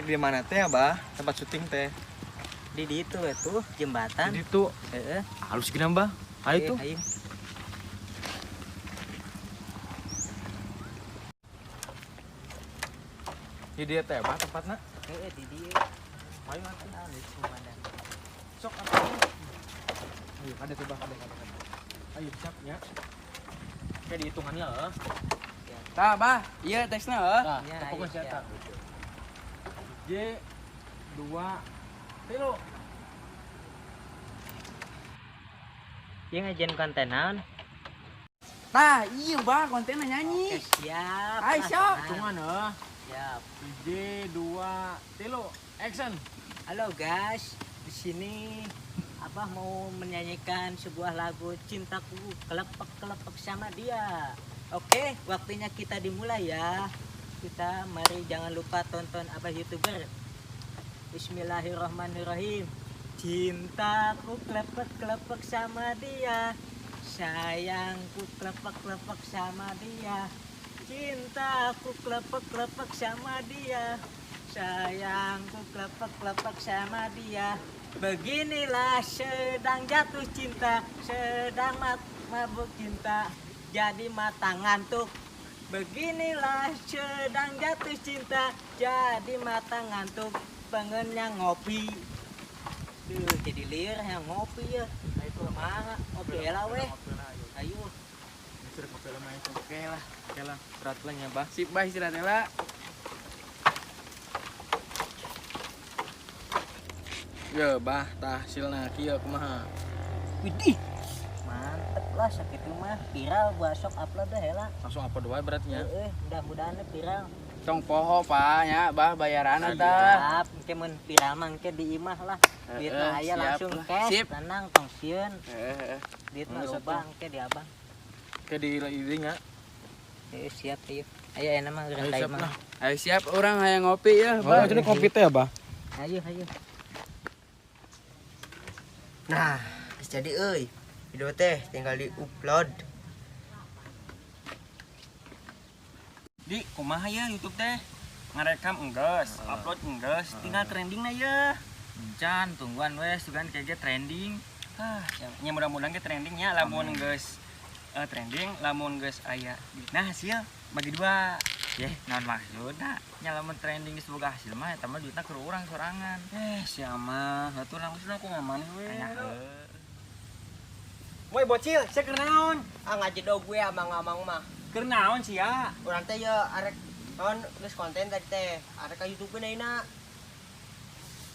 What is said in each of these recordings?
Rek di mana teh, Abah? Tempat syuting teh. Di ditu we tuh jembatan. Di ditu. Heeh. Halus gini, Abah. Ayo tuh. Ayo. Di dieu teh, Abah, tempatna. Heeh, di dieu. Ayo atuh. Ah, geus pemandangan. Sok atuh. Ayo, ada tuh, Bah, ada, ada, ada. Ayo, siap ya. Kayak dihitungannya, heuh. Tah, Bah. Iya teksna heuh. Nah, Ya, pokoknya ayo, siapa? J 2 3. Ieu ngajian konten naon? Tah, iya Bah, kontenna nyanyi. Oke, siap. Ayo, Ah, siap. tenang. Hitungan heuh. Siap. J 2 3 action. Halo guys, di sini Abah mau menyanyikan sebuah lagu Cintaku Kelepek-kelepek sama dia. Oke, waktunya kita dimulai ya. Kita mari jangan lupa tonton Abah YouTuber. Bismillahirrahmanirrahim. Cintaku klepek-klepek sama dia. Sayangku klepek-klepek sama dia. Cintaku klepek-klepek sama dia. Sayangku klepek-klepek sama dia. Beginilah sedang jatuh cinta, sedang mabuk cinta, jadi mata ngantuk. Beginilah sedang jatuh cinta, jadi mata ngantuk, pengennya ngopi. Duh, jadi liar yang ngopi ya. Ayo mah, ngopi lah weh. Ayo. Sudah kopi lah main. Oke lah. Oke lah. Berat lah nya, Bah. Sip, Bah, istirahat heula. Yo, Bah, tah hasilna kieu kumaha? Widih. Mantep lah sakitu mah, viral gua sok upload deh lah. Langsung upload wae beratnya. Heeh, mudah-mudahan viral. Tong poho, Pak, nya, Bah, bayaran tah. Siap, engke mun viral mah engke di imah lah. Duit mah aya siap langsung lah. cash, Sip. tenang tong sieun. Heeh. Duit mah Geus loba engke di abang. Kayak di ini nya. Ayo siap ayo. Ayo enak mah Ayo, rentai siap mah. lah. Ayo siap urang hayang ngopi ya, Oh, Bah. ini kopi teh, Bah. Ayo ayo. Nah, geus jadi euy. Video teh tinggal di-upload. Di kumaha ya YouTube teh? Ngarekam enggeus, upload enggeus, tinggal trending na ya. Can, tungguan weh, sugan kayaknya trending. Ah, nya mudah-mudahan ke trending nya lamun geus trending, lamun geus aya duitna hasil bagi dua. Yeh, naon maksudna? Nya lamun trending geus boga hasil mah eta mah duitna keur urang sorangan. Eh, siapa? Atuh langsung aku ngamaneh we. Anya heuh. Woi bocil, sia keur naon? Ah ngajedog gue amang-amang mah. Keur naon sia? Urang teh ya arek naon geus konten tadi teh. Arek ka YouTube ayeuna.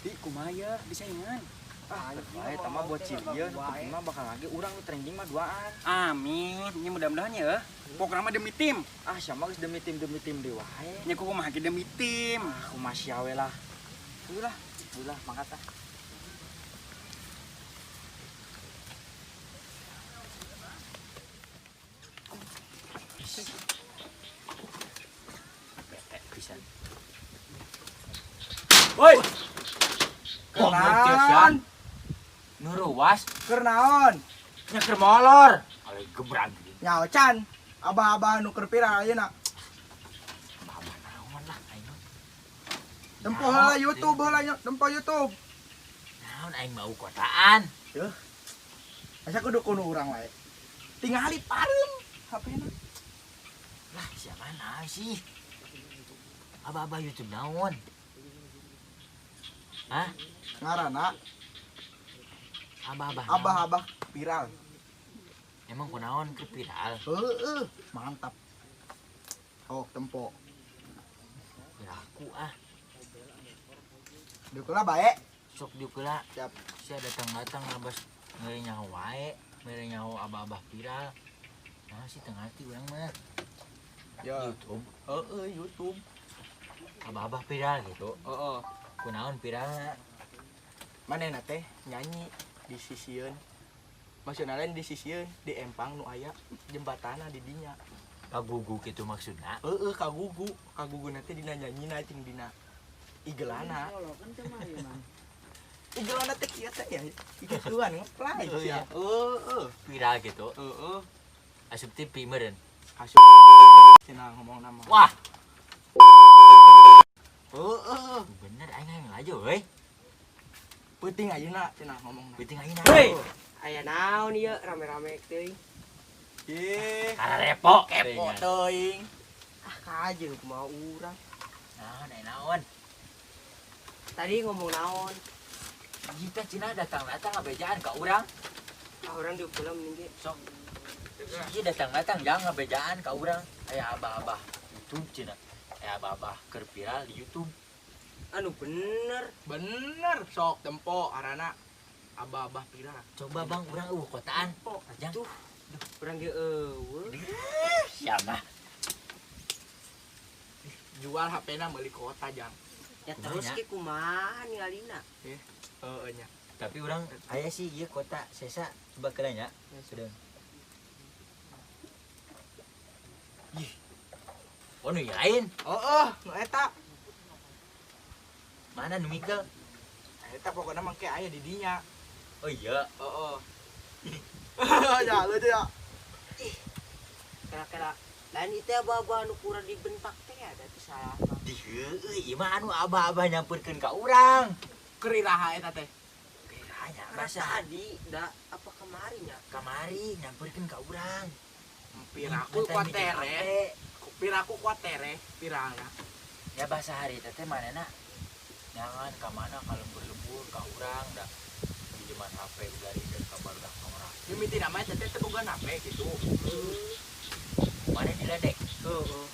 Di kumaha ya disaingan? Ah, bae eta mah bocil ieu nu penting mah bakal lagi urang nu trending mah duaan. Amin, nya mudah-mudahan ya. Pokokna mah demi tim. Ah, sia mah geus demi tim deui wae. Nya kumaha ge demi tim. Ah, kumaha sia we lah. Ulah, ulah mangkat ah. Bete pisan. Woi, Wah, Nuruwas Keur naon? nya keur molor. Ale gebrag. Nyaho can. Abah-abah nu keur viral ayeuna. Abah naon lah aing mah. Tempo heula YouTube heula nya, tempo YouTube. Naon aing mau kotaan. Asa kudu kudu urang wae. Tingali pareum HP-na. Lah, siapa naon sih? Abah-abah YouTube naon? Hah? Ngaranna Abah-abah naon? abah-abah viral. Emang kunaon keur viral? Heeh, mantap. Oh, tempo. Piraku ah. Diukula bae. Sok diukula. Siap. Sia datang-datang ngabas mere nyaho wae, mere nyaho abah-abah viral. Nah sih teu ngarti urang mah. Ya. YouTube, Heeh, YouTube. abah-abah viral gitu. Heeh. Kunaon viralna? Manehna teh nyanyi di sisieun. Maksudna lain di sisieun, di empang nu aya jembatana di dinya. Kagugu gitu maksudna. Heeh, kagugu. Kagugu teh dina nyanyina jeung dina igelana. Igelana teh kieu teh ya. Gituan ngeplay Oh, sia. iya. Heeh. Viral gitu. Heeh. Asup TV meureun. Asup cenah ngomong nama. Wah. Heeh. Bener aing hayang laju euy. Peuting ayeuna cenah ngomongna. Peuting ayeuna. Hei. Aya naon ieu rame-rame teuing. Ih, Karepo. kepo teuing. Ah kajeun kumaha urang. Naon aya naon? Tadi ngomong naon? Jika cenah datang-datang ngabejaan ka urang. Ah urang diupulah mending ge. Sok. Ieu datang-datang jangan ngabejaan ka urang. Aya abah-abah YouTube cenah. Aya abah-abah keur viral di YouTube. Anu bener. Bener sok tempo arana abah-abah viral. Coba bang urang eueuh kotaan. Jang. Tuh. Urang ge eueuh. Siapa? Jual HP-na meuli kota jang. Ya terus Kumaha ge kumaha ningalina? Heeh nya. Tapi urang aya sih ieu kota sesa coba keula nya. Sudah. Ih. Oh nu lain. Heeh, nu eta. Mana nu mikel? Eta pokokna mangke aya di dinya. Oh iya. Heeh. Ya lucu ya. Kira-kira lain itu abah-abah anu kurang dibentak teh ada teh salah mah. Di heueuh ieu mah anu abah-abah nyamperkeun ka urang. Keur iraha eta teh. Kiranya Karena masa tadi da apa kemarinya? kamari nyamperkeun ka urang. Piraku Minta kuat minjem tere. HP. Piraku kuat tere, piralna. Ya bahasa hari teh teh manehna jangan ka mana ka lembur-lembur ka urang da pinjeman HP dari ka barudak ka urang. Mimiti nama eta teh teu boga HP gitu. Mana diledek? Heeh.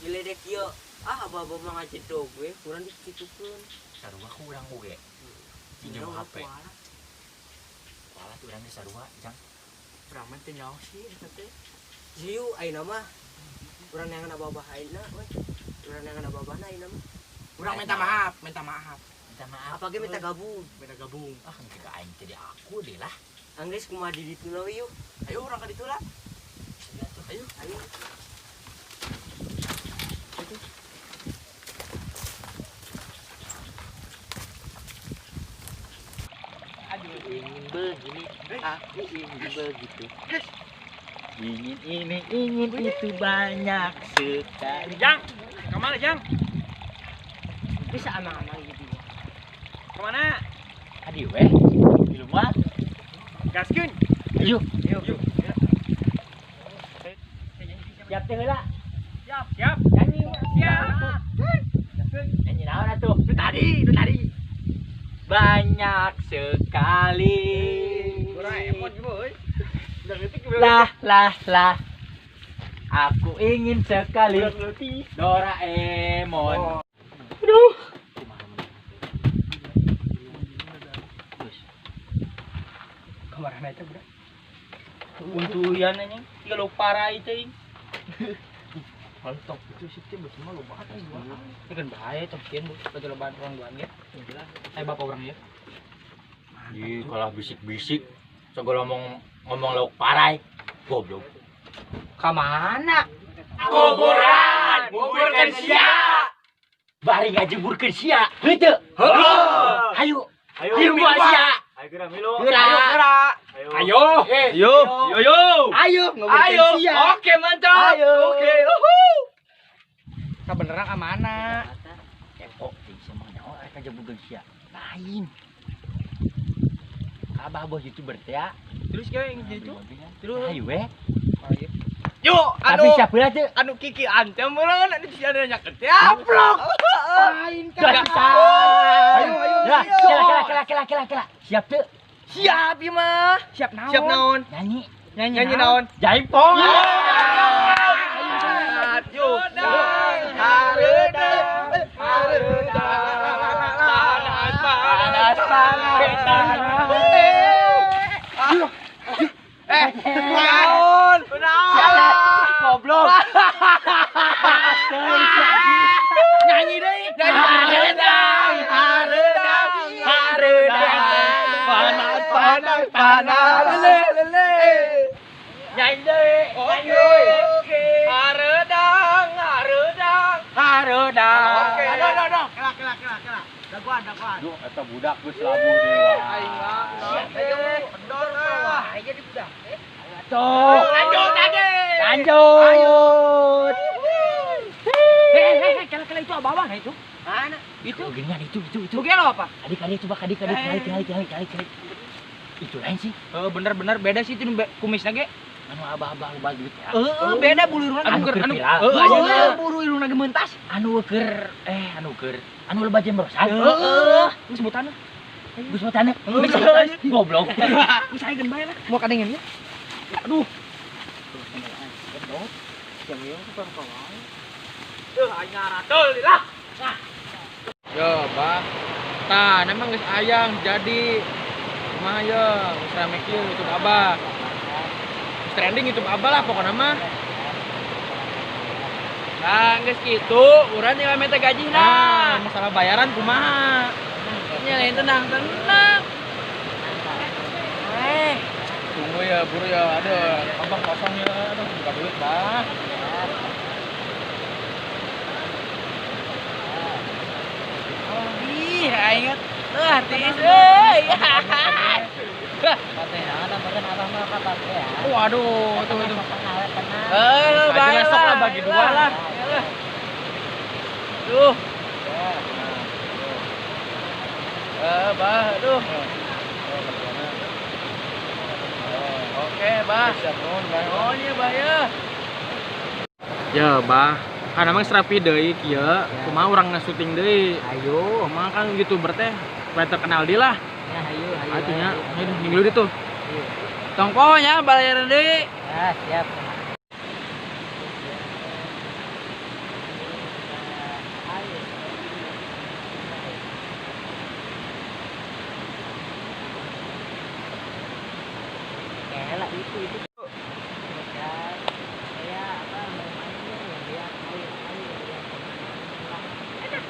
Diledek ieu. Ah abah-abah mah ngajedog we, kurang dikitukeun. Sarua ku urang oge. Pinjem HP. Kualat urang ge sarua jang. Urang mah teu nyaho sih eta teh. Jiu ayeuna mah urang neangan abah-abah ayeuna we. Urang neangan abah-abahna ayeuna mah. Urang minta maaf, minta maaf. Minta maaf. Apa ge minta gabung? Minta gabung. Ah, henteu ka aing teh di aku deh lah. Anggeus kumaha di ditu we yuk. Ayo urang ka ditu lah. Ayo. Ayo. Ingin begini, aku ingin begitu. Ingin ini, ingin itu banyak sekali. Jang, kemana Jang? Bisa amang-amang gitu. Kemana? Adi weh, di rumah. Gaskeun. Ayo, Yuk. siap teh heula. Siap, siap. Nyanyi. Siap. Nyanyi naon atuh? Itu tadi, itu tadi. Banyak sekali. Doraemon ieu euy. Lah lah lah. Aku ingin sekali Doraemon. Aduh. Kamarana eta budak. Untuyan anjing, tiga lo parai teuing. Mantap itu sih teh betul mah loba atuh. Ini kan bahaya tong sieun bu, batu loba orang duaan ge. Eh bapak urang ya. Ih, kalau bisik-bisik, segala ngomong ngomong lauk parai, goblok. Ka mana? Kuburan, nguburkeun sia. Bari ngajeburkeun sia, heuh teu? Heuh. Ayo, ayo milu sia. Ayo geura milu. Geura. Ayo. Ayo, yo yo. Ayo nguburkeun Ayo. sia. Oke, mantap. Ayo. Oke, uhu. Kabeneran ka mana? Kepo teh sia mah nyaho rek ngajeburkeun sia. Lain. Abah bos YouTuber teh ya. Terus ge yang gitu. Terus. Ayo weh. Yuk, Tapi anu siap heula teu? anu kiki antem meureun anu si anu nyaket aplok. Lain Gak bisa. Ayo, ayo, Ya, ayo. kela kela kela kela kela kela. Siap teu? Siap ieu mah. Siap naon? Siap naon? Nyanyi. Nyanyi naon? Jaipong. Yuk. Hareudang, hareudang. Panas, Panas, panas. Eh, naon? Naon? Goblok. Nyanyi deui. Nyanyi. Hareudang, hareudang, hareudang. Panas, panas, panas. Lele, lele. Nyanyi deui. Oke. Oke. Hareudang, hareudang. Hareudang. Oke. Aduh, aduh, aduh. Kela, kela, kela, kela. Dagoan, dagoan. Duh, eta budak geus labuh deui. Aing mah. Kendor ah. Aja di budak. Tuh. Lanjut tadi. Lanjut. Hei, hei, hei, kela kela itu abah. abah-abah nah itu. Mana? Itu. Ginian itu. Bugelo apa? Adik-adik coba adik kali. Itu lain sih. Heeh, bener-bener beda sih itu kumisna ge. Anu abah-abah loba duit ya. Heeh, beda bulu irungna Anu keur viral. Heeh, bulu irungna ge mentas. Anu keur anu keur anu loba jembrosan. Heeh, geus sebutanna. Geus sebutanna. Goblok. Geus ayeuna bae lah. Mau kadengen ya. Aduh. Duh, aing ngaratul lah. Yo, Bah. Tah, memang geus ayang jadi kumaha ye, geus rame kieu YouTube Abah. Geus trending YouTube Abah lah pokona mah. Nah, geus kitu, urang tinggal minta gaji Nah, nah. masalah bayaran kumaha? Nya lain tenang-tenang. Tunggu ya, buru ya. Aduh, abang kosong ya. Aduh, buka duit, Bah. Ih, aing artis euy. Waduh, tuh itu. Eh, Aja sok lah bagi dua lah. Duh. Bah, aduh. Oke, Bah. Oh, iya, Bah ya. Ya, Bah. Kan emang serapi deui kieu, kumaha urang nge-syuting deui. Ayo. Kumaha kan YouTuber teh supaya terkenal deui lah. Ya, ayo, ayo. Atunya, ayo minggu deui tuh. Tongko nya bayaran deui. Ya, siap. Elah itu. Saya apa mau main ya lihat ayo lihat.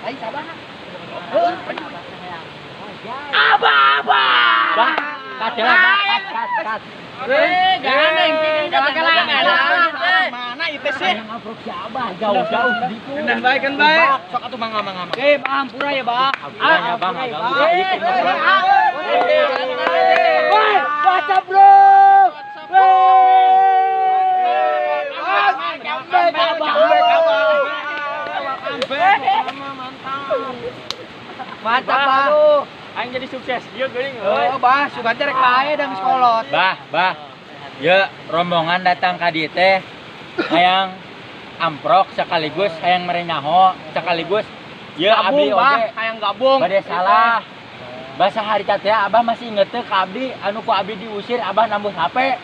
Ai sabar. Abah. Bah, kat. Eh, jangan deh, Mana itu sih? Yang ngaprok si Abah jauh-jauh ditu. Kan baik kan baik. Sok atuh mangga. Eh, Bah, ampura ya, Bah. Ampura ya, Bang, agak. Woi, baca bro. Mantap, Bah. Aing jadi sukses ieu geuning euy. Oh, Bah, sugan teh rek bae da geus kolot. Bah. Ya, rombongan datang ka dieu teh hayang amprok sekaligus hayang mere nyaho sekaligus ya abdi oge hayang gabung. Bade salah. Bahasa harita teh Abah masih inget teh ka abdi anu ku abdi diusir Abah nambus HP.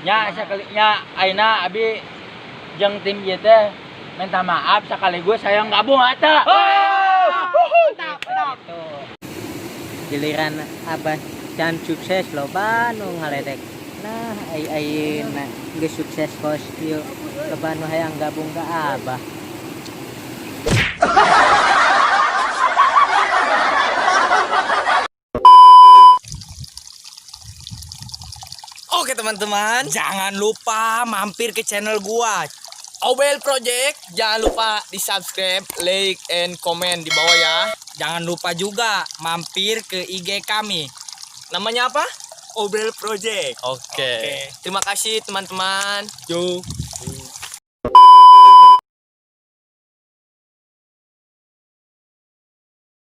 Nya sekali nya ayeuna abdi jeung tim ieu teh minta maaf sekaligus hayang gabung atuh. Giliran Abah can sukses loba nu ngaledek. Nah, ai ayeuna geus sukses kos ieu loba nu hayang gabung ka Abah. Oke teman-teman, jangan lupa mampir ke channel gua Obel Project. Jangan lupa di subscribe, like, and comment di bawah ya. Jangan lupa juga mampir ke IG kami. Namanya apa? Obel Project. Oke. Terima kasih teman-teman. Yo.